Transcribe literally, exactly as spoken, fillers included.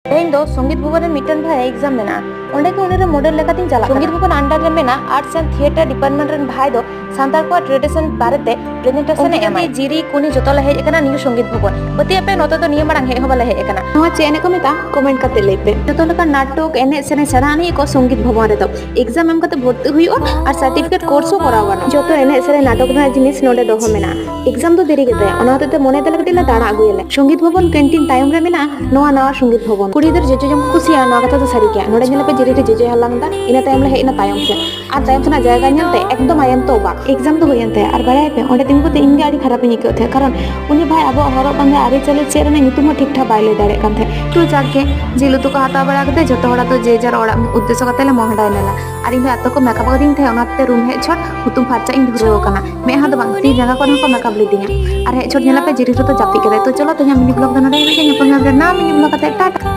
ᱛᱮᱦᱮᱧ ᱫᱚ ᱥᱚᱝᱜᱤᱛ ᱵᱷᱚᱵᱚᱱ ᱨᱮ ᱢᱤᱫᱴᱮᱱ ᱵᱷᱟᱭ ᱮᱠᱡᱟᱢ ᱢᱮᱱᱟᱜᱼᱟ, ᱚᱸᱰᱮ ᱜᱮ ᱩᱱᱤ ᱨᱮ ᱢᱚᱰᱮᱞ ᱞᱮᱠᱟᱛᱤᱧ ᱪᱟᱞᱟᱜ ᱠᱟᱱᱟ᱾ ᱥᱚᱝᱜᱤᱛ ᱵᱷᱚᱵᱚᱱ ᱟᱱᱰᱟᱨ ᱨᱮ ᱢᱮᱱᱟᱜ ᱟᱨᱴᱥ ᱮᱱᱰ ᱛᱷᱤᱭᱮᱴᱟᱨ ᱰᱤᱯᱟᱨᱴᱢᱮᱱᱴ ᱨᱮᱱ ᱵᱷᱟᱭ ᱫᱚ ᱥᱟᱱᱛᱟᱲ ᱠᱚᱣᱟᱜ ᱴᱨᱮᱰᱤᱥᱚᱱ ᱵᱟᱨᱮᱛᱮ ᱯᱨᱮᱡᱮᱱᱴᱮᱥᱚᱱ ᱮ ᱮᱢᱟᱭ᱾ ᱡᱤᱨᱤ ᱠᱩᱱᱤ ᱡᱚᱛᱚ ᱞᱮ ᱦᱮᱡ ᱟᱠᱟᱱᱟ ᱱᱤᱭᱩ ᱥᱚᱝᱜᱤᱛ ᱵᱷᱚᱵᱚᱱ᱾ ᱯᱟᱹᱛᱭᱟᱹᱜ ᱯᱮ, ᱱᱚᱛᱮ ᱫᱚ ᱱᱤᱭᱟᱹ ᱢᱟᱲᱟᱝ ᱦᱮᱡ ᱦᱚᱸ ᱵᱟᱞᱮ ᱦᱮᱡ ᱟᱠᱟᱱᱟ᱾ ᱱᱚᱣᱟ ᱪᱮᱫ ᱮᱱᱮᱡ ᱠᱚ ᱢᱮᱛᱟᱜᱼᱟ? ᱠᱚᱢᱮᱱᱴ ᱠᱟᱛᱮ ᱞᱟᱹᱭ ᱯᱮ᱾ ᱡᱚᱛᱚ ᱞᱮᱠᱟᱱ ᱱᱟᱴᱚᱠ, ᱮᱱᱮᱡ, ᱥᱮᱨᱮᱧ, ᱥᱮᱬᱟ ᱟᱹᱱᱤᱡ ᱠᱚ ᱥᱚᱝᱜᱤᱛ ᱵᱷᱚᱵᱚᱱ ᱨᱮᱫᱚ᱾ ᱮᱠᱡᱟᱢ ᱮᱢ ᱠᱟᱛᱮ ᱵᱷᱚᱨᱛᱤ ᱦᱩᱭᱩᱜᱼᱟ ᱟᱨ ᱥᱟᱨᱴᱤᱯᱷᱤᱠᱮᱴ ᱠᱳᱨᱥ ᱦᱚᱸ ᱠᱚᱨᱟᱣ ᱜᱟᱱᱚᱜᱼᱟ᱾ ᱡᱚᱛᱚ ᱮᱱᱮᱡ, ᱥᱮᱨᱮᱧ, ᱱᱟᱴᱚᱠ ᱨᱮᱱᱟᱜ ᱡᱤᱱᱤᱥ ᱱᱚᱰᱮ ᱫᱚᱦᱚ ᱢᱮᱱᱟᱜᱼᱟ᱾ ᱮᱠᱡᱟᱢ ᱫᱚ ᱫᱮᱨᱤ ᱜᱮᱛᱟᱭᱟ, ᱚᱱᱟ ᱦᱚᱛᱮᱡ ᱛᱮ ᱢᱚᱱᱮ ᱛᱮ ᱠᱟᱹᱴᱤᱡ ᱞᱮ ᱫᱟᱬᱟ ᱟᱹᱜᱩᱭᱟᱞᱮ᱾ ᱥᱚᱝᱜᱤᱛ ᱵᱷᱚᱵᱚᱱ ᱠᱮᱱᱴᱤᱱ ᱛᱟᱭᱚᱢ ᱨᱮ ᱢᱮᱱᱟᱜᱼᱟ ᱱᱚᱣᱟ ᱱᱟᱣᱟ ᱥᱚᱝᱜᱤᱛ ᱵᱷᱚᱵᱚᱱ᱾ ᱠᱩᱲᱤ ᱜᱤᱫᱟᱹᱨ ᱡᱚᱡᱚ ᱡᱚᱢ ᱠᱚ ᱠᱩᱥᱤᱭᱟᱜᱼᱟ, ᱱᱚᱣᱟ ᱠᱟᱛᱷᱟ ᱫᱚ ᱥᱟᱹᱨᱤ ᱜᱮᱭᱟ᱾ ᱱᱚᱰᱮ ᱧᱮᱞ ᱯᱮ, ᱡᱤᱨᱤ ᱨᱮ ᱡᱚᱡᱚᱭ ᱦᱟᱞᱟᱝ ᱮᱫᱟ, ᱤᱱᱟᱹ ᱛᱟᱭᱚᱢ ᱞᱮ ᱦᱮᱡ ᱮᱱᱟ ᱛᱟᱭᱚᱢ ᱥᱮᱫ᱾ ᱟᱨ ᱛᱟᱭᱚᱢ ᱥᱮᱱᱟᱜ ᱡᱟᱭᱜᱟ ᱧᱮᱞᱛᱮ ᱮᱠᱫᱚᱢ ᱟᱭᱟᱢ ᱛᱚ ᱚᱵᱟᱠ᱾ ᱮᱠᱡᱟᱢ ᱫᱚ ᱦᱩᱭᱮᱱ ᱛᱟᱭᱟ, ᱟᱨ ᱵᱟᱲᱟᱭᱟᱯᱮ, ᱚᱸᱰᱮ ᱛᱤᱸᱜᱩ ᱠᱟᱛᱮ ᱤᱧ ᱜᱮ ᱟᱹᱰᱤ ᱠᱷᱟᱨᱟᱯ ᱤᱧ ᱟᱹᱭᱠᱟᱹᱣ ᱛᱟᱦᱮᱸᱫ, ᱠᱟᱨᱚᱱ ᱩᱱᱤ ᱵᱷᱟᱭ ᱟᱵᱚᱣᱟᱜ ᱦᱚᱨᱚᱜ ᱵᱟᱸᱫᱮ, ᱟᱹᱨᱤᱪᱟᱹᱞᱤ ᱪᱮᱫ ᱨᱮᱱᱟᱜ ᱧᱩᱛᱩᱢ ᱦᱚᱸ ᱴᱷᱤᱠ ᱴᱷᱟᱠ ᱵᱟᱭ ᱞᱟᱹᱭ ᱫᱟᱲᱮᱭᱟᱜ ᱠᱟᱱ ᱛᱟᱦᱮᱸᱫ᱾ ᱛᱚ ᱡᱟᱠ ᱜᱮ, ᱡᱤᱞ ᱩᱛᱩ ᱠᱚ ᱦᱟᱛᱟᱣ ᱵᱟᱲᱟ ᱠᱟᱛᱮ ᱡᱚᱛᱚ ᱦᱚᱲ ᱟᱫᱚ ᱡᱮ ᱡᱟᱨ ᱚᱲᱟᱜ ᱩᱫᱽᱫᱮᱥᱥᱚ ᱠᱟᱛᱮ ᱞᱮ ᱢᱚᱦᱰᱟᱭᱮᱱᱟ᱾ ᱟᱨ ᱤᱧ ᱫᱚ ᱮᱛᱚ ᱠᱚ ᱢᱮᱠᱟᱯ ᱟᱠᱟᱫᱤᱧ ᱛᱟᱦᱮᱸᱫ, ᱚᱱᱟᱛᱮ ᱨᱩᱢ ᱦᱮᱡ ᱪᱷᱚᱴ ᱦᱩᱛᱩᱢ ᱯᱷᱟᱨᱪᱟ ᱤᱧ ᱫᱷᱩᱨᱟᱹᱣ ᱟᱠᱟᱱᱟ᱾ ᱢᱮᱫᱦᱟ ᱫᱚ ᱵᱟᱝ, ᱛᱤ ᱡᱟᱸᱜᱟ ᱠᱚᱨᱮ ᱦᱚᱸᱠᱚ ᱢᱮᱠᱟᱯ ᱞᱤᱫᱤᱧᱟ᱾ ᱟᱨ ᱦᱮᱡ ᱪᱷᱚᱴ ᱧᱮᱞ ᱟᱯᱮ, ᱡᱤᱨᱤ ᱨᱮᱫᱚ ᱡᱟᱹᱯᱤᱫ ᱠᱮᱫᱟᱭ᱾ ᱛᱚ ᱪᱚᱞᱚ, ᱛᱮᱦᱮᱧᱟᱜ ᱢᱤᱱᱤ ᱵᱞᱚᱜ ᱫᱚ ᱱᱚᱰᱮ ᱦᱟᱹᱵᱤᱡ ᱜᱮ᱾ ᱧᱟᱯᱟᱢ ᱧᱟᱢ ᱨᱮ ᱱᱟᱣᱟ ᱢᱤᱱᱤ ᱵᱞᱚᱜ ᱠᱟᱛᱮ, ᱴᱟᱴᱟ᱾